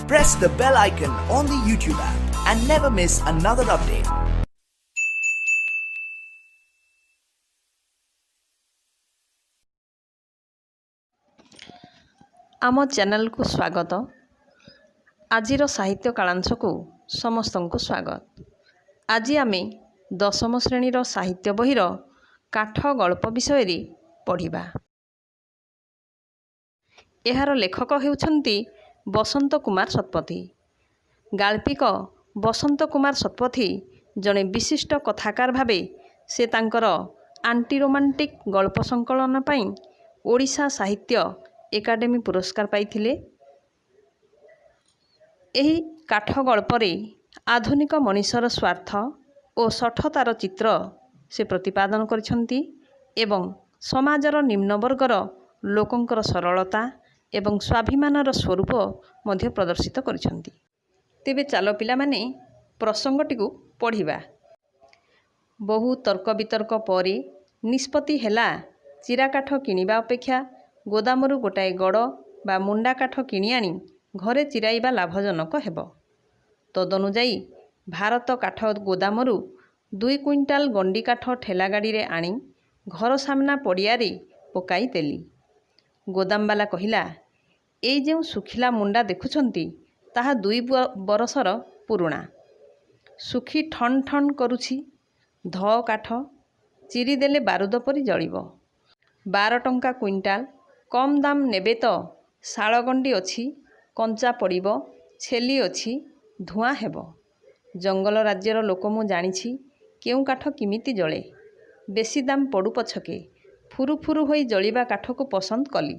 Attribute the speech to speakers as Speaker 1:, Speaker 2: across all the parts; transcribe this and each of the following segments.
Speaker 1: Press the bell icon on the YouTube app and never miss another update.
Speaker 2: ଆମ ଚ୍ୟାନେଲକୁ ସ୍ୱାଗତ। ଆଜିର ସାହିତ୍ୟ କାଳାଂଶକୁ ସମସ୍ତଙ୍କୁ ସ୍ୱାଗତ। ଆଜି ଆମେ ଦଶମ ଶ୍ରେଣୀର ସାହିତ୍ୟ ବହିର କାଠ ଗଳ୍ପ ବିଷୟରେ ପଢ଼ିବା। ଏହାର ଲେଖକ ହେଉଛନ୍ତି ବସନ୍ତ କୁମାର ଶତପଥୀ। ଗାଳ୍ପିକ ବସନ୍ତ କୁମାର ଶତପଥୀ ଜଣେ ବିଶିଷ୍ଟ କଥାକାର ଭାବେ ସେ ତାଙ୍କର ଆଣ୍ଟି ରୋମାଣ୍ଟିକ୍ ଗଳ୍ପ ସଂକଳନ ପାଇଁ ଓଡ଼ିଶା ସାହିତ୍ୟ ଏକାଡେମୀ ପୁରସ୍କାର ପାଇଥିଲେ। ଏହି କାଠ ଗଳ୍ପରେ ଆଧୁନିକ ମଣିଷର ସ୍ୱାର୍ଥ ଓ ଶଠତାର ଚିତ୍ର ସେ ପ୍ରତିପାଦନ କରିଛନ୍ତି ଏବଂ ସମାଜର ନିମ୍ନବର୍ଗର ଲୋକଙ୍କର ସରଳତା ଏବଂ ସ୍ୱାଭିମାନର ସ୍ୱରୂପ ମଧ୍ୟ ପ୍ରଦର୍ଶିତ କରିଛନ୍ତି। ତେବେ ଚାଲ ପିଲାମାନେ, ପ୍ରସଙ୍ଗଟିକୁ ପଢ଼ିବା। ବହୁ ତର୍କ ବିତର୍କ ପରେ ନିଷ୍ପତ୍ତି ହେଲା, ଚିରାକାଠ କିଣିବା ଅପେକ୍ଷା ଗୋଦାମରୁ ଗୋଟାଏ ଗଡ଼ ବା ମୁଣ୍ଡା କାଠ କିଣି ଆଣି ଘରେ ଚିରାଇବା ଲାଭଜନକ ହେବ। ତଦନୁଯାୟୀ ଭାରତ କାଠ ଗୋଦାମରୁ 2 କୁଇଣ୍ଟାଲ ଗଣ୍ଡି କାଠ ଠେଲାଗାଡ଼ିରେ ଆଣି ଘର ସାମ୍ନା ପଡ଼ିଆରେ ପକାଇ ଦେଲି। ଗୋଦାମବାଲା କହିଲା, "ଏଇ ଯେଉଁ ଶୁଖିଲା ମୁଣ୍ଡା ଦେଖୁଛନ୍ତି, ତାହା 2 ବରଷର ପୁରୁଣା। ଶୁଖି ଠନ୍ ଠନ୍ କରୁଛି। ଧ କାଠ, ଚିରିଦେଲେ ବାରୁଦ ପରି ଜଳିବ। 12 ଟଙ୍କା କୁଇଣ୍ଟାଲ। କମ୍ ଦାମ ନେବେ ତ ଶାଳଗଣ୍ଡି ଅଛି, କଞ୍ଚା ପଡ଼ିବ, ଛେଲି ଅଛି, ଧୂଆଁ ହେବ। ଜଙ୍ଗଲ ରାଜ୍ୟର ଲୋକ ମୁଁ ଜାଣିଛି କେଉଁ କାଠ କିମିତି ଜଳେ। ବେଶି ଦାମ ପଡ଼ୁ ପଛକେ ଫୁରୁ ଫୁରୁ ହୋଇ ଜଳିବା କାଠକୁ ପସନ୍ଦ କଲି।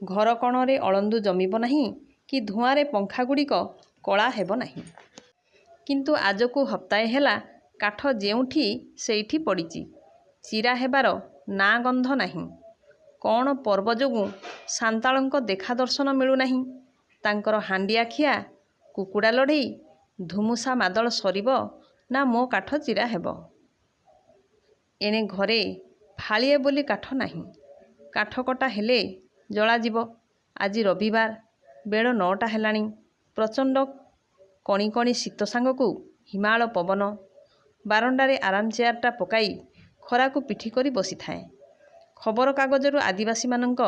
Speaker 2: ଘର କଣରେ ଅଳନ୍ଧୁ ଜମିବ ନାହିଁ କି ଧୂଆଁରେ ପଙ୍ଖାଗୁଡ଼ିକ କଳା ହେବ ନାହିଁ। କିନ୍ତୁ ଆଜକୁ ହପ୍ତାଏ ହେଲା କାଠ ଯେଉଁଠି ସେଇଠି ପଡ଼ିଚି। ଚିରା ହେବାର ନାଁ ଗନ୍ଧ ନାହିଁ। କ'ଣ ପର୍ବ ଯୋଗୁଁ ସାନ୍ତାଳଙ୍କ ଦେଖା ଦର୍ଶନ ମିଳୁନାହିଁ? ତାଙ୍କର ହାଣ୍ଡିଆ ଖିଆ, କୁକୁଡ଼ା ଲଢ଼େଇ, ଧୁମୁସା ମାଦଳ ସରିବ ନା ମୋ କାଠ ଚିରା ହେବ? ଏଣେ ଘରେ ଫାଳିଏ ବୋଲି କାଠ ନାହିଁ। କାଠ କଟା ହେଲେ ଜଳାଯିବ। ଆଜି ରବିବାର। ବେଳ 9ଟା ହେଲାଣି। ପ୍ରଚଣ୍ଡ କଣିକଣି ଶୀତ ସାଙ୍ଗକୁ ହିମାଳ ପବନ। ବାରଣ୍ଡାରେ ଆରାମ ଚେୟାରଟା ପକାଇ ଖରାକୁ ପିଠି କରି ବସିଥାଏଁ। ଖବରକାଗଜରୁ ଆଦିବାସୀମାନଙ୍କ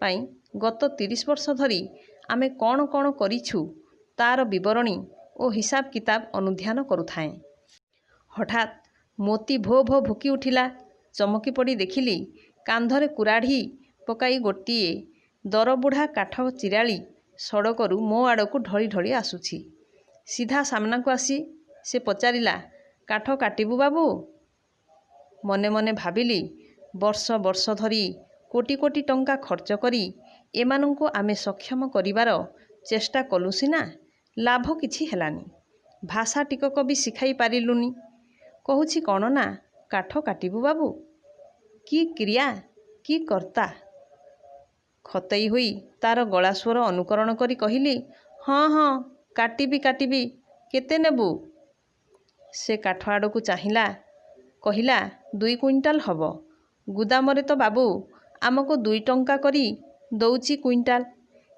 Speaker 2: ପାଇଁ ଗତ 30 ବର୍ଷ ଧରି ଆମେ କ'ଣ କ'ଣ କରିଛୁ, ତା'ର ବିବରଣୀ ଓ ହିସାବ କିତାବ ଅନୁଧ୍ୟାନ କରୁଥାଏଁ। ହଠାତ୍ ମୋତି ଭୋ ଭୋ ଭୁକି ଉଠିଲା। ଚମକି ପଡ଼ି ଦେଖିଲି, କାନ୍ଧରେ କୁରାଢ଼ି ପକାଇ ଗୋଟିଏ ଦରବୁଢ଼ା କାଠ ଚିରାଳି ସଡ଼କରୁ ମୋ ଆଡ଼କୁ ଢଳି ଢଳି ଆସୁଛି। ସିଧା ସାମନାକୁ ଆସି ସେ ପଚାରିଲା, "କାଠ କାଟିବୁ ବାବୁ?" ମନେ ମନେ ଭାବିଲି, ବର୍ଷ ବର୍ଷ ଧରି କୋଟି କୋଟି ଟଙ୍କା ଖର୍ଚ୍ଚ କରି ଏମାନଙ୍କୁ ଆମେ ସକ୍ଷମ କରିବାର ଚେଷ୍ଟା କଲୁ ସିନା, ଲାଭ କିଛି ହେଲାନି। ଭାଷା ଟିକକ ବି ଶିଖାଇ ପାରିଲୁନି। କହୁଛି କ'ଣ ନା, "କାଠ କାଟିବୁ ବାବୁ?" କି କ୍ରିୟା, କି କର୍ତ୍ତା! ଖତେଇ ହୋଇ ତା'ର ଗଳା ସ୍ୱର ଅନୁକରଣ କରି କହିଲି, "ହଁ, କାଟିବି, କାଟିବି, କେତେ ନେବୁ?" ସେ କାଠ ଆଡ଼କୁ ଚାହିଁଲା। କହିଲା, "2 କୁଇଣ୍ଟାଲ ହବ। ଗୁଦାମରେ ତ ବାବୁ ଆମକୁ 2 ଟଙ୍କା କରି ଦଉଚି କୁଇଣ୍ଟାଲ।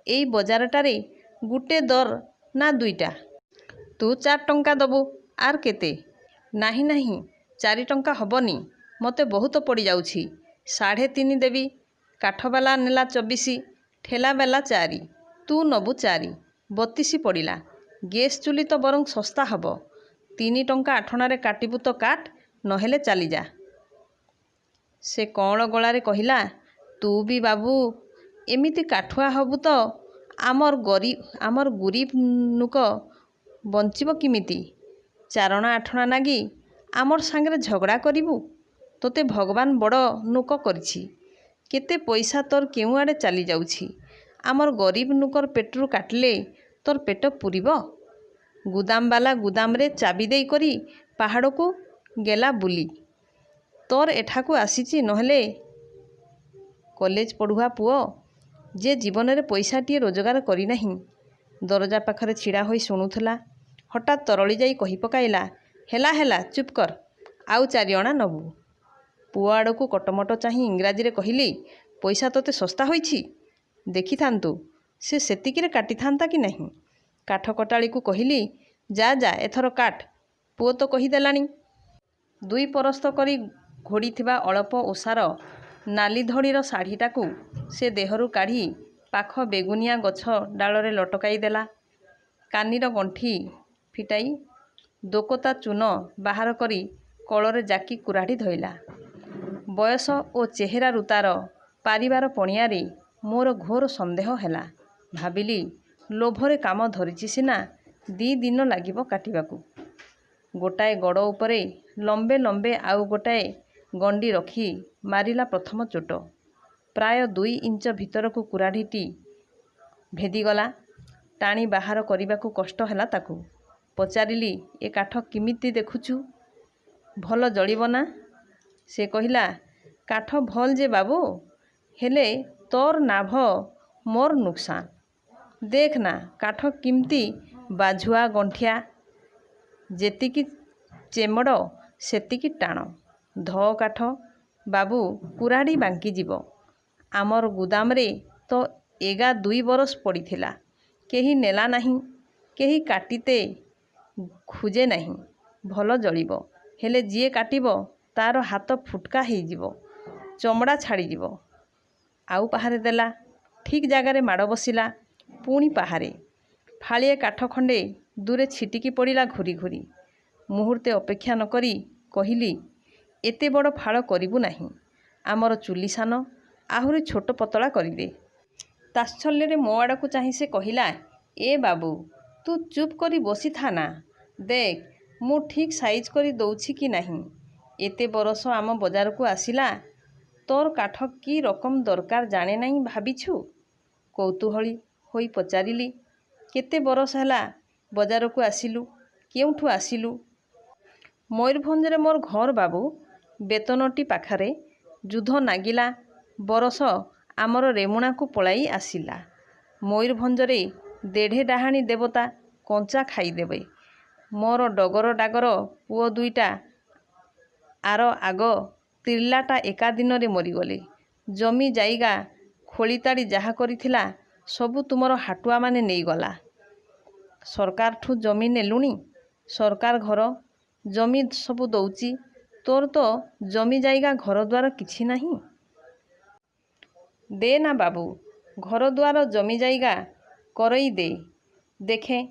Speaker 2: ଏଇ ବଜାରଟାରେ ଗୁଟେ ଦର ନା ଦୁଇଟା? ତୁ 4 ଟଙ୍କା ଦବୁ, ଆର୍ କେତେ?" "ନାହିଁ, ନାହିଁ, 4 ଟଙ୍କା ହବନି, ମୋତେ ବହୁତ ପଡ଼ିଯାଉଛି। 3.5 ଦେବି। କାଠବାଲା ନେଲା 24, ଠେଲାବାଲା 4, ତୁ ନବୁ 4, 32 ପଡ଼ିଲା। ଗେସ୍ ଚୁଲି ତ ବରଂ ଶସ୍ତା ହବ। 3 ଟଙ୍କା 8 ଅଣାରେ କାଟିବୁ ତ କାଟ, ନହେଲେ ଚାଲିଯା।" ସେ କଅଁଳ ଗଳାରେ କହିଲା, "ତୁ ବି ବାବୁ ଏମିତି କାଠୁଆ ହବୁ ତ ଆମର୍ ଗୁରିବ୍ ନୁକ ବଞ୍ଚିବ କିମିତି? ଚାରଣା ଆଠଣା ନାଗି ଆମର୍ ସାଙ୍ଗରେ ଝଗଡ଼ା କରିବୁ? ତୋତେ ଭଗବାନ ବଡ଼ ନୁକ କରିଛି। କେତେ ପଇସା ତୋର କେଉଁଆଡ଼େ ଚାଲିଯାଉଛି। ଆମର୍ ଗରିବ ନୁକର ପେଟରୁ କାଟିଲେ ତୋର ପେଟ ପୂରିବ? ଗୁଦାମବାଲା ଗୁଦାମରେ ଚାବି ଦେଇକରି ପାହାଡ଼କୁ ଗେଲା ବୁଲି, ତୋର ଏଠାକୁ ଆସିଛି, ନହେଲେ" କଲେଜ ପଢ଼ୁଆ ପୁଅ, ଯେ ଜୀବନରେ ପଇସାଟିଏ ରୋଜଗାର କରିନାହିଁ, ଦରଜା ପାଖରେ ଛିଡ଼ା ହୋଇ ଶୁଣୁଥିଲା। ହଠାତ୍ ତରଳି ଯାଇ କହି ପକାଇଲା, "ହେଲା, ହେଲା, ଚୁପ୍ କର, ଆଉ 4 ଅଣା ନବୁ।" ପୁଅ ଆଡ଼କୁ କଟମଟ ଚାହିଁ ଇଂରାଜୀରେ କହିଲି, "ପଇସା ତୋତେ ଶସ୍ତା ହୋଇଛି?" ଦେଖିଥାନ୍ତୁ, ସେ ସେତିକିରେ କାଟିଥାନ୍ତା କି ନାହିଁ। କାଠକଟାଳିକୁ କହିଲି, ଯା ଯା, ଏଥର କାଟ୍, ପୁଅ ତ କହିଦେଲାଣି। ଦୁଇ ପରସ୍ତ କରି ଘୋଡ଼ିଥିବା ଅଳପ ଓସାର ନାଲି ଧଡ଼ିର ଶାଢ଼ିଟାକୁ ସେ ଦେହରୁ କାଢ଼ି ପାଖ ବେଗୁନିଆ ଗଛ ଡାଳରେ ଲଟକାଇ ଦେଲା। କାନିର ଗଣ୍ଠି ଫିଟାଇ ଦୋକତା ଚୂନ ବାହାର କରି କଳରେ ଜାକି କୁରାଢ଼ି ଧଇଲା। ବୟସ ଓ ଚେହେରାରୁ ତା'ର ପାରିବାର ପଣିଆରେ ମୋର ଘୋର ସନ୍ଦେହ ହେଲା। ଭାବିଲି, ଲୋଭରେ କାମ ଧରିଛି ସିନା, ଦି'ଦିନ ଲାଗିବ କାଟିବାକୁ। ଗୋଟାଏ ଗଡ଼ ଉପରେ ଲମ୍ବେ ଲମ୍ବେ ଆଉ ଗୋଟାଏ ଗଣ୍ଡି ରଖି ମାରିଲା ପ୍ରଥମ ଚୋଟ। ପ୍ରାୟ 2 ଇଞ୍ଚ ଭିତରକୁ କୁରାଢ଼ିଟି ଭେଦିଗଲା। ଟାଣି ବାହାର କରିବାକୁ କଷ୍ଟ ହେଲା ତାକୁ। ପଚାରିଲି, ଏ କାଠ କିମିତି ଦେଖୁଛୁ? ଭଲ ଜଳିବ ନା? ସେ କହିଲା, କାଠ ଭଲ୍ ଯେ ବାବୁ, ହେଲେ ତୋର୍ ନାଭ ମୋର୍ ନୁକ୍ସାନ୍। ଦେଖ୍ ନା କାଠ କିମିତି ବାଝୁଆ ଗଣ୍ଠିଆ। ଯେତିକି ଚେମଡ଼ ସେତିକି ଟାଣ। ଧ କାଠ ବାବୁ, କୁରାଢ଼ି ବାଙ୍କିଯିବ। ଆମର୍ ଗୁଦାମରେ ତ ଏଗା 2 ବରଷ ପଡ଼ିଥିଲା। କେହି ନେଲା ନାହିଁ, କେହି କାଟିତେ ଖୁଜେ ନାହିଁ। ଭଲ ଜଳିବ, ହେଲେ ଯିଏ କାଟିବ ତା'ର ହାତ ଫୁଟ୍କା ହେଇଯିବ, ଚମଡ଼ା ଛାଡ଼ିଯିବ। ଆଉ ପାହାରେ ଦେଲା। ଠିକ୍ ଜାଗାରେ ମାଡ଼ ବସିଲା। ପୁଣି ପାହାରେ। ଫାଳିଏ କାଠ ଖଣ୍ଡେ ଦୂରେ ଛିଟିକି ପଡ଼ିଲା ଘୂରି ଘୂରି। ମୁହୂର୍ତ୍ତେ ଅପେକ୍ଷା ନ କରି କହିଲି, ଏତେ ବଡ଼ ଫାଳ କରିବୁ ନାହିଁ। ଆମର ଚୁଲି ସାନ, ଆହୁରି ଛୋଟ ପତଳା କରିଦେ। ତାତ୍ସଲ୍ୟରେ ମୋ ଆଡ଼କୁ ଚାହିଁ ସେ କହିଲା, ଏ ବାବୁ, ତୁ ଚୁପ୍ କରି ବସିଥା ନା, ଦେଖ୍ ମୁଁ ଠିକ୍ ସାଇଜ କରି ଦଉଛି କି ନାହିଁ। ଏତେ ବରଷ ଆମ ବଜାରକୁ ଆସିଲା, ତୋର କାଠ କି ରକମ ଦରକାର ଜାଣେ ନାହିଁ ଭାବିଛୁ? କୌତୂହଳୀ ହୋଇ ପଚାରିଲି, କେତେ ବରଷ ହେଲା ବଜାରକୁ ଆସିଲୁ? କେଉଁଠୁ ଆସିଲୁ? ମୟୂରଭଞ୍ଜରେ ମୋର ଘର ବାବୁ, ବେତନଟୀ ପାଖରେ। ଯୁଦ୍ଧ ନାଗିଲା ବରଷ ଆମର ରେମୁଣାକୁ ପଳାଇ ଆସିଲା। ମୟୂରଭଞ୍ଜରେ ଦେଢ଼େ ଡାହାଣୀ ଦେବତା କଞ୍ଚା ଖାଇଦେବେ। ମୋର ଡଗର ଡାଗର ପୁଅ ଦୁଇଟା ଆର ଆଗ ତିର୍ଲାଟା ଏକା ଦିନରେ ମରିଗଲେ। ଜମି ଜାଇଗା ଖୋଳିତାଡ଼ି ଯାହା କରିଥିଲା ସବୁ ତୁମର ହାଟୁଆମାନେ ନେଇଗଲା। ସରକାରଠୁ ଜମି ନେଲୁଣି? ସରକାର ଘର, ଜମି ସବୁ ଦଉଚି, ତୋର ତ ଜମି ଜାଇଗା ଘରଦ୍ୱାର କିଛି ନାହିଁ? ଦେ ନା ବାବୁ, ଘରଦୁଆର ଜମି ଜାଇଗା କରଇ ଦେ। ଦେଖେଁ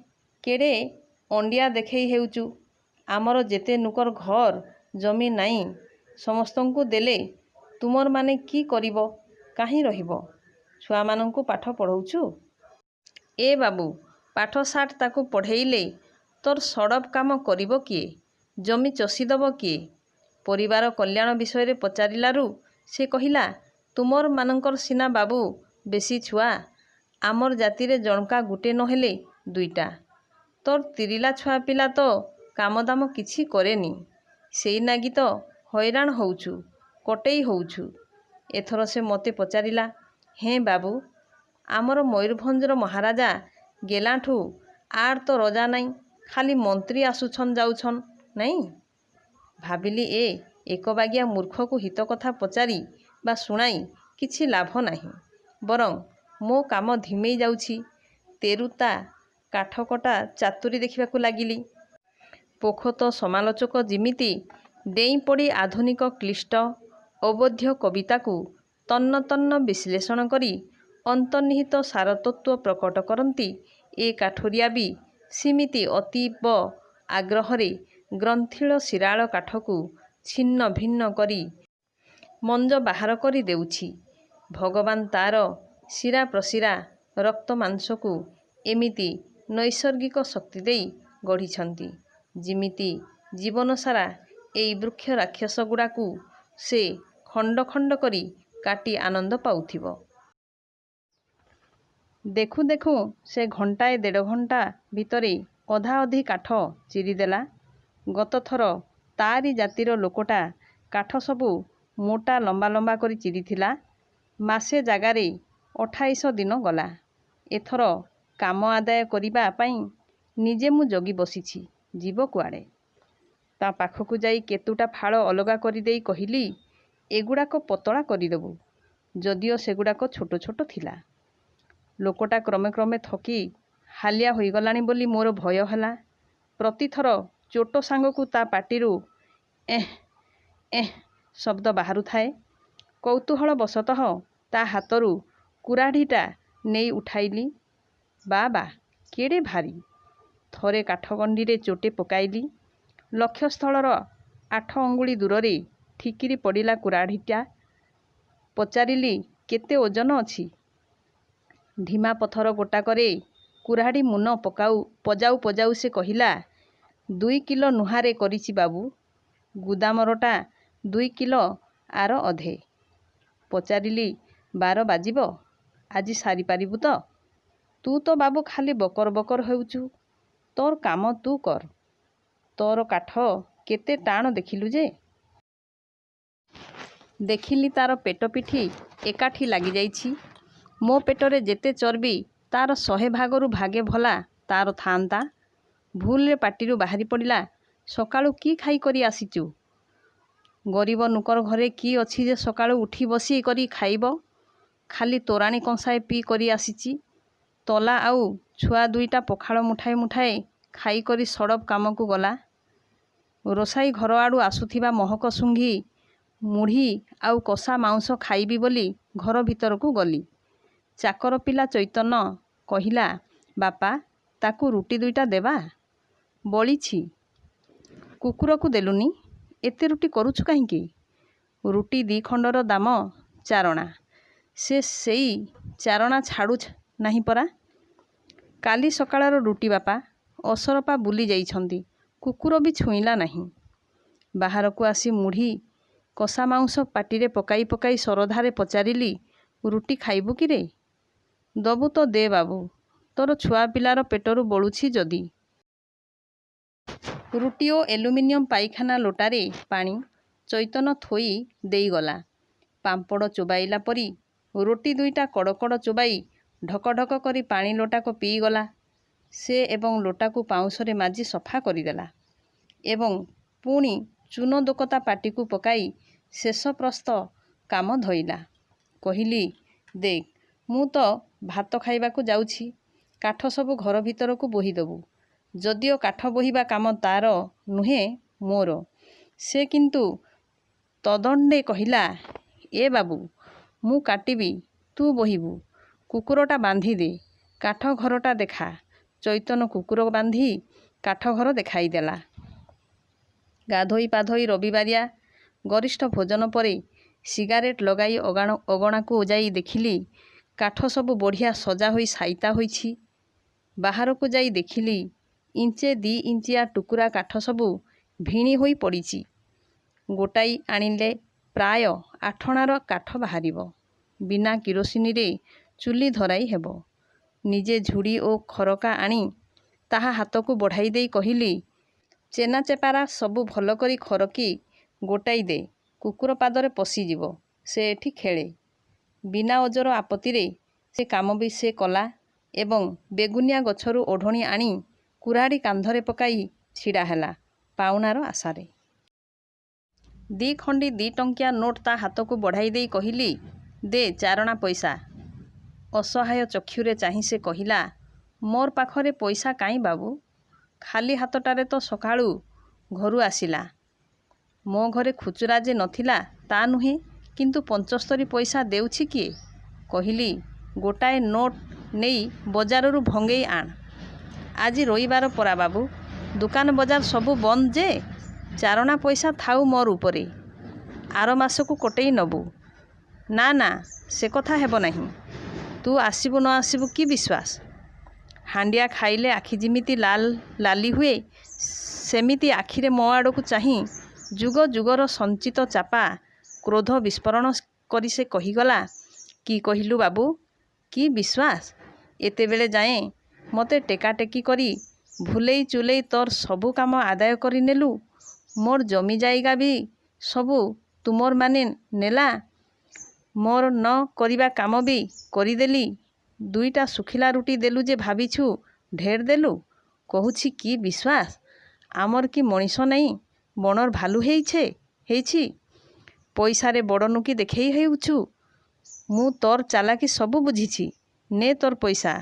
Speaker 2: କେଡ଼େ ଅଣ୍ଡିଆ ଦେଖେଇ ହେଉଚୁ। ଆମର ଯେତେ ନୁକର ଘର ଜମି ନାଇଁ ସମସ୍ତଙ୍କୁ ଦେଲେ ତୁମରମାନେ କି କରିବ, କାହିଁ ରହିବ? ଛୁଆମାନଙ୍କୁ ପାଠ ପଢ଼ଉଛୁ? ଏ ବାବୁ, ପାଠଶାଠ ତାକୁ ପଢ଼େଇଲେ ତୋର ସଡ଼ପ କାମ କରିବ କିଏ? ଜମି ଚଷିଦବ କିଏ? ପରିବାର କଲ୍ୟାଣ ବିଷୟରେ ପଚାରିଲାରୁ ସେ କହିଲା, ତୁମରମାନଙ୍କର ସିନା ବାବୁ ବେଶି ଛୁଆ, ଆମର୍ ଜାତିରେ ଜଣକା ଗୁଟେ ନହେଲେ ଦୁଇଟା। ତୋର ତିରିଲା ଛୁଆପିଲା ତ କାମଦାମ କିଛି କରେନି। ସେଇନାଗି ତ ହଇରାଣ ହଉଛୁ, କଟେଇ ହଉଛୁ। ଏଥର ସେ ମୋତେ ପଚାରିଲା, ହେଁ ବାବୁ, ଆମର ମୟୂରଭଞ୍ଜର ମହାରାଜା ଗେଲାଠୁଁ ଆର୍ ତ ରଜା ନାଇଁ, ଖାଲି ମନ୍ତ୍ରୀ ଆସୁଛନ୍ ଯାଉଛନ୍, ନାଇଁ? ଭାବିଲି, ଏ ଏକବାଗିଆ ମୂର୍ଖକୁ ହିତକଥା ପଚାରି ବା ଶୁଣାଇ କିଛି ଲାଭ ନାହିଁ, ବରଂ ମୋ କାମ ଧିମେଇ ଯାଉଛି। ତେରୁ ତା କାଠକଟା ଚାତୁରୀ ଦେଖିବାକୁ ଲାଗିଲି। ପୋଖତ ସମାଲୋଚକ ଯିମିତି ଡେଇଁପଡ଼ି ଆଧୁନିକ କ୍ଳିଷ୍ଟ, ଅବୋଧ୍ୟ କବିତାକୁ ତନ୍ନ ତନ୍ନ ବିଶ୍ଳେଷଣ କରି ଅନ୍ତର୍ନିହିତ ସାରତତ୍ତ୍ୱ ପ୍ରକଟ କରନ୍ତି, ଏ କାଠୁରିଆ ବି ସିମିତି ଅତୀବ ଆଗ୍ରହରେ ଗ୍ରନ୍ଥିଳ ଶିରାଳ କାଠକୁ ଛିନ୍ନ ଭିନ୍ନ କରି ମଞ୍ଜ ବାହାର କରି ଦେଉଛି। ଭଗବାନ ତା'ର ଶିରା ପ୍ରଶିରା, ରକ୍ତ ମାଂସକୁ ଏମିତି ନୈସର୍ଗିକ ଶକ୍ତି ଦେଇ ଗଢ଼ିଛନ୍ତି, ଯିମିତି ଜୀବନସାରା ଏଇ ବୃକ୍ଷ ରାକ୍ଷସଗୁଡ଼ାକୁ ସେ ଖଣ୍ଡ ଖଣ୍ଡ କରି କାଟି ଆନନ୍ଦ ପାଉଥିବ। ଦେଖୁଁ ଦେଖୁଁ ସେ ଘଣ୍ଟାଏ ଦେଢ଼ଘଣ୍ଟା ଭିତରେ ଅଧାଅଧି କାଠ ଚିରିଦେଲା। ଗତଥର ତା'ରି ଜାତିର ଲୋକଟା କାଠ ସବୁ ମୋଟା ଲମ୍ବା ଲମ୍ବା କରି ଚିରିଥିଲା। ମାସେ ଜାଗାରେ 28 ଦିନ ଗଲା। ଏଥର କାମ ଆଦାୟ କରିବା ପାଇଁ ନିଜେ ମୁଁ ଜଗି ବସିଛି, ଯିବ କୁଆଡ଼େ? ତା ପାଖକୁ ଯାଇ କେତୁଟା ଫାଳ ଅଲଗା କରିଦେଇ କହିଲି, ଏଗୁଡ଼ାକ ପତଳା କରିଦେବୁ। ଯଦିଓ ସେଗୁଡ଼ାକ ଛୋଟ ଛୋଟ ଥିଲା। ଲୋକଟା କ୍ରମେ କ୍ରମେ ଥକି ହାଲିଆ ହୋଇଗଲାଣି ବୋଲି ମୋର ଭୟ ହେଲା। ପ୍ରତିଥର ଚୋଟ ସାଙ୍ଗକୁ ତା ପାଟିରୁ ଏଃ ଏଃ ଶବ୍ଦ ବାହାରୁଥାଏ। କୌତୂହଳବଶତଃ ତା ହାତରୁ କୁରାଢ଼ିଟା ନେଇ ଉଠାଇଲି। ବାବା, କେଡ଼େ ଭାରୀ! ଥରେ କାଠଗଣ୍ଡିରେ ଚୋଟେ ପକାଇଲି। ଲକ୍ଷ୍ୟସ୍ଥଳର 8 ଅଙ୍ଗୁଳି ଦୂରରେ ଠିକିରି ପଡ଼ିଲା କୁରାଢ଼ିଟା। ପଚାରିଲି, କେତେ ଓଜନ ଅଛି? ଢିମା ପଥର ଗୋଟାକରେ କୁରାଢ଼ି ମୁନ ପଜାଉ ପଜାଉ ସେ କହିଲା, 2 କିଲ ନୁହାରେ କରିଚି ବାବୁ! ଗୁଦାମରଟା 2 କିଲ ଆର ଅଧେ। ପଚାରିଲି, ବାର ବାଜିବ, ଆଜି ସାରିପାରିବୁ ତ? ତୁ ତ ବାବୁ ଖାଲି ବକର ବକର ହେଉଚୁ। ତୋର କାମ ତୁ କର। ତୋର କାଠ କେତେ ଟାଣ ଦେଖିଲୁ ଯେ। ଦେଖିଲି ତାର ପେଟ ପିଠି ଏକାଠି ଲାଗିଯାଇଛି। ମୋ ପେଟରେ ଯେତେ ଚର୍ବି ତାର 100 ଭାଗରୁ ଭାଗେ ଭଲା ତାର ଥାଆନ୍ତା। ଭୁଲରେ ପାଟିରୁ ବାହାରିପଡ଼ିଲା, ସକାଳୁ କି ଖାଇକରି ଆସିଚୁ? ଗରିବ ନୁକର ଘରେ କି ଅଛି ଯେ ସକାଳୁ ଉଠି ବସି କରି ଖାଇବ? ଖାଲି ତୋରାଣି କଂସାଏ ପିଇ କରି ଆସିଚି। ତଲା ଆଉ ଛୁଆ ଦୁଇଟା ପଖାଳ ମୁଠାଏ ମୁଠାଏ ଖାଇକରି ସଡ଼ପ କାମକୁ ଗଲା। ରୋଷାଇ ଘରଆଡ଼ୁ ଆସୁଥିବା ମହକ ଶୁଙ୍ଘି ମୁଢ଼ି ଆଉ କଷା ମାଉଁସ ଖାଇବି ବୋଲି ଘର ଭିତରକୁ ଗଲି। ଚାକର ପିଲା ଚୈତନ କହିଲା, ବାପା, ତାକୁ ରୁଟି ଦୁଇଟା ଦେବା? ବଳିଛି। କୁକୁରକୁ ଦେଲୁନି? ଏତେ ରୁଟି କରୁଛୁ କାହିଁକି? ରୁଟି ଦିଖଣ୍ଡର ଦାମ ଚାରଣା। ସେ ସେଇ ଚାରଣା ଛାଡ଼ୁ ନାହିଁ ପରା। କାଲି ସକାଳର ରୁଟି ବାପା, ଅସରପା ବୁଲି ଯାଇଛନ୍ତି। କୁକୁର ବି ଛୁଇଁଲା ନାହିଁ। ବାହାରକୁ ଆସି ମୁଢ଼ି କଷା ମାଉଁସ ପାଟିରେ ପକାଇ ପକାଇ ଶରଧାରେ ପଚାରିଲି, ରୁଟି ଖାଇବୁ କିରେ? ଦବୁ ତ ଦେ ବାବୁ, ତୋର ଛୁଆପିଲାର ପେଟରୁ ବଳୁଛି ଯଦି। ରୁଟି ଓ ଏଲୁମିନିୟମ ପାଇଖାନା ଲୋଟାରେ ପାଣି ଚୈତନ ଥୋଇ ଦେଇଗଲା। ପାମ୍ପଡ଼ ଚୋବାଇଲା ପରି ରୋଟି ଦୁଇଟା କଡ଼କଡ଼ ଚୋବାଇ ଢକ ଢକ କରି ପାଣି ଲୋଟାକ ପିଇଗଲା ସେ ଏବଂ ଲୋଟାକୁ ପାଉଁଶରେ ମାଜି ସଫା କରିଦେଲା ଏବଂ ପୁଣି ଚୂନ ଦୋକତା ପାଟିକୁ ପକାଇ ଶେଷ ପ୍ରସ୍ତ କାମ ଧଇଲା। କହିଲି, ଦେଖ୍, ମୁଁ ତ ଭାତ ଖାଇବାକୁ ଯାଉଛି, କାଠ ସବୁ ଘର ଭିତରକୁ ବୋହିଦେବୁ। ଯଦିଓ କାଠ ବୋହିବା କାମ ତାର ନୁହେଁ, ମୋର। ସେ କିନ୍ତୁ ତଦଣ୍ଡେ କହିଲା, ଏ ବାବୁ, ମୁଁ କାଟିବି, ତୁ ବୋହିବୁ। କୁକୁରଟା ବାନ୍ଧିଦେ, କାଠ ଘରଟା ଦେଖା। ଚୈତନ କୁକୁର ବାନ୍ଧି କାଠଘର ଦେଖାଇଦେଲା। ଗାଧୋଇ ପାଧୋଇ ରବିବାରିଆ ଗରିଷ୍ଠ ଭୋଜନ ପରେ ସିଗାରେଟ ଲଗାଇ ଅଗଣାକୁ ଯାଇ ଦେଖିଲି, କାଠ ସବୁ ବଢ଼ିଆ ସଜା ହୋଇ ସାଇତା ହୋଇଛି। ବାହାରକୁ ଯାଇ ଦେଖିଲି, ଇଞ୍ଚେ 2 ଇଞ୍ଚିଆ ଟୁକୁରା କାଠ ସବୁ ଭିଣି ହୋଇ ପଡ଼ିଚି। ଗୋଟାଇ ଆଣିଲେ ପ୍ରାୟ ଆଠଣାର କାଠ ବାହାରିବ। ବିନା କିରୋସିନିରେ ଚୁଲି ଧରାଇ ହେବ। ନିଜେ ଝୁଡ଼ି ଓ ଖରକା ଆଣି ତାହା ହାତକୁ ବଢ଼ାଇ ଦେଇ କହିଲି, ଚେନାଚେପାରା ସବୁ ଭଲକରି ଖରକି ଗୋଟାଇ ଦେ, କୁକୁର ପାଦରେ ପଶିଯିବ, ସେ ଏଠି ଖେଳେ। ବିନା ଓଜର ଆପତ୍ତିରେ ସେ କାମ ବି ସେ କଲା ଏବଂ ବେଗୁନିଆ ଗଛରୁ ଓଢ଼ଣି ଆଣି କୁରାଢ଼ି କାନ୍ଧରେ ପକାଇ ଛିଡ଼ା ହେଲା ପାଉଣାର ଆଶାରେ। ଦିଖଣ୍ଡି 2 ଟଙ୍କିଆ ନୋଟ ତା ହାତକୁ ବଢ଼ାଇ ଦେଇ କହିଲି, ଦେ ଚାରଣା ପଇସା। ଅସହାୟ ଚକ୍ଷୁରେ ଚାହିଁ ସେ କହିଲା, ମୋର ପାଖରେ ପଇସା କାଇଁ ବାବୁ? ଖାଲି ହାତଟାରେ ତ ସକାଳୁ ଘରୁ ଆସିଲା। ମୋ ଘରେ ଖୁଚୁରା ଯେ ନଥିଲା ତା ନୁହେଁ, କିନ୍ତୁ 75 ପଇସା ଦେଉଛି କିଏ? କହିଲି, ଗୋଟାଏ ନୋଟ ନେଇ ବଜାରରୁ ଭଙ୍ଗେଇ ଆଣ। ଆଜି ରଇବାର ପରା ବାବୁ, ଦୋକାନ ବଜାର ସବୁ ବନ୍ଦ ଯେ। ଚାରଣା ପଇସା ଥାଉ ମୋର ଉପରେ, ଆର ମାସକୁ କଟେଇ ନବୁ। ନା ନା, ସେ କଥା ହେବ ନାହିଁ। ତୁ ଆସିବୁ ନ ଆସିବୁ କି ବିଶ୍ୱାସ? ହାଣ୍ଡିଆ ଖାଇଲେ ଆଖି ଯିମିତି ଲାଲ ଲାଲି ହୁଏ, ସେମିତି ଆଖିରେ ମୋ ଆଡ଼କୁ ଚାହିଁ ଯୁଗ ଯୁଗର ସଞ୍ଚିତ ଚାପା କ୍ରୋଧ ବିସ୍ଫୋରଣ କରି ସେ କହିଗଲା, କି କହିଲୁ ବାବୁ, କି ବିଶ୍ୱାସ? ଏତେବେଳ ଯାଏଁ ମୋତେ ଟେକାଟେକି କରି ଭୁଲେଇ ଚୁଲେଇ ତୋର ସବୁ କାମ ଆଦାୟ କରିନେଲୁ, ମୋର ଜମିଜାଇଗା ବି ସବୁ ତୁମରମାନେ ନେଲା, ମୋର ନ କରିବା କାମ ବି କରିଦେଲି, ଦୁଇଟା ଶୁଖିଲା ରୁଟି ଦେଲୁ ଯେ ଭାବିଛୁ ଢେର ଦେଲୁ, କହୁଛି କି ବିଶ୍ୱାସ? ଆମର କି ମଣିଷ ନାଇଁ, ବଣର ଭାଲୁ ହେଇଛି? ପଇସାରେ ବଡ଼ନୁକି ଦେଖେଇ ହେଉଛୁ? ମୁଁ ତୋର ଚାଲାକି ସବୁ ବୁଝିଛି। ନେ ତୋର ପଇସା।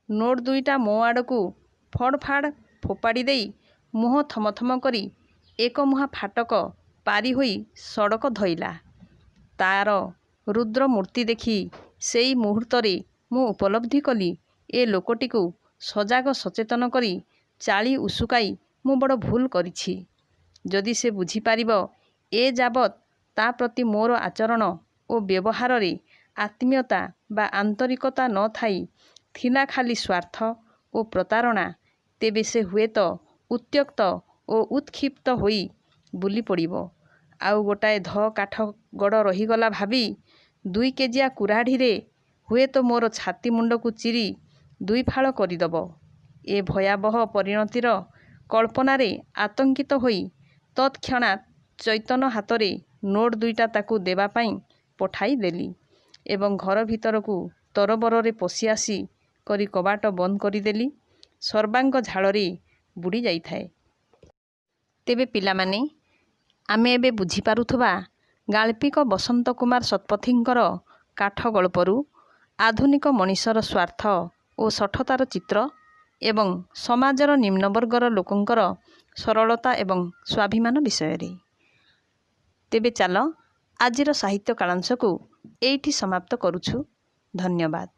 Speaker 2: ନୋଟ୍ ଦୁଇଟା ମୋ ଆଡ଼କୁ ଫଡ଼ଫାଡ଼ ଫୋପାଡ଼ି ଦେଇ ମୁହଁ ଥମଥମ କରି ଏକମୁହାଁ ଫାଟକ ପାରି ହୋଇ ସଡ଼କ ଧଇଲା। ତା'ର ରୁଦ୍ର ମୂର୍ତ୍ତି ଦେଖି ସେଇ ମୁହୂର୍ତ୍ତରେ ମୁଁ ଉପଲବ୍ଧି କଲି, ଏ ଲୋକଟିକୁ ସଜାଗ ସଚେତନ କରି ଚାଳି ଉସୁକାଇ ମୁଁ ବଡ଼ ଭୁଲ କରିଛି। ଯଦି ସେ ବୁଝିପାରିବ ଏ ଯାବତ୍ ତା' ପ୍ରତି ମୋର ଆଚରଣ ଓ ବ୍ୟବହାରରେ ଆତ୍ମୀୟତା ବା ଆନ୍ତରିକତା ନ ଥାଇ ଥିଲା ଖାଲି ସ୍ୱାର୍ଥ ଓ ପ୍ରତାରଣା, ତେବେ ସେ ହୁଏତ ଉତ୍ତ୍ୟକ୍ତ ଓ ଉତ୍କ୍ଷିପ୍ତ ହୋଇ ବୁଲିପଡ଼ିବ। ଆଉ ଗୋଟାଏ ଧ କାଠ ଗଡ଼ ରହିଗଲା ଭାବି ଦୁଇକେଜିଆ କୁରାଢ଼ିରେ ହୁଏତ ମୋର ଛାତି ମୁଣ୍ଡକୁ ଚିରି ଦୁଇଫାଳ କରିଦବ। ଏ ଭୟାବହ ପରିଣତିର କଳ୍ପନାରେ ଆତଙ୍କିତ ହୋଇ ତତ୍କ୍ଷଣାତ୍ ଚୈତନ ହାତରେ ନୋଟ୍ ଦୁଇଟା ତାକୁ ଦେବା ପାଇଁ ପଠାଇଦେଲି ଏବଂ ଘର ଭିତରକୁ ତରବରରେ ପଶି ଆସି କରି କବାଟ ବନ୍ଦ କରିଦେଲି। ସର୍ବାଙ୍ଗ ଝାଳରେ ବୁଡ଼ି ଯାଇଥାଏ। ତେବେ ପିଲାମାନେ, ଆମେ ଏବେ ବୁଝିପାରୁଥିବା ଗାଳ୍ପିକ ବସନ୍ତ କୁମାର ଶତପଥୀଙ୍କର କାଠ ଗଳ୍ପରୁ ଆଧୁନିକ ମଣିଷର ସ୍ୱାର୍ଥ ଓ ଶଠତାର ଚିତ୍ର ଏବଂ ସମାଜର ନିମ୍ନବର୍ଗର ଲୋକଙ୍କର ସରଳତା ଏବଂ ସ୍ୱାଭିମାନ ବିଷୟରେ। ତେବେ ଚାଲ, ଆଜିର ସାହିତ୍ୟ କାଳାଂଶକୁ ଏଇଠି ସମାପ୍ତ କରୁଛୁ। ଧନ୍ୟବାଦ।